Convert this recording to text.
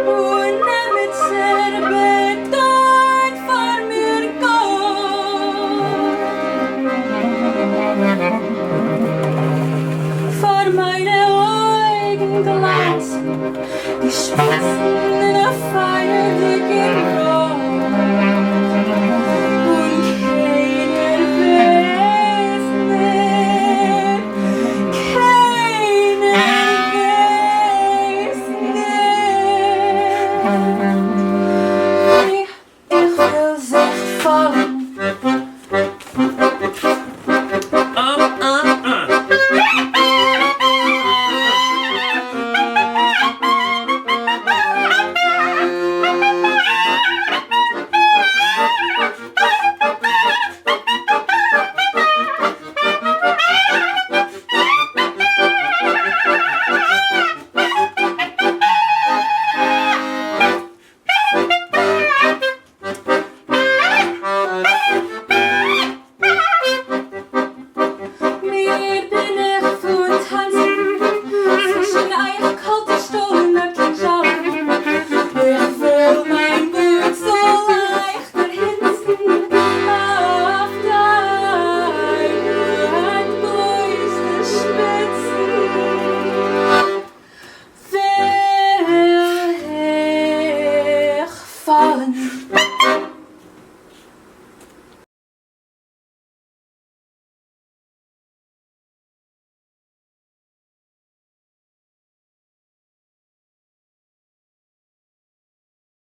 און עמיצער בעט איין פאר מיר גאט. פאר מיינע אויגן גלאנצן די שפיצן אין א פייערדיגן ראד, און קיינער ווייסט ניט, קיינער ווייסט ניט, ווי איך וויל זיך פאלן.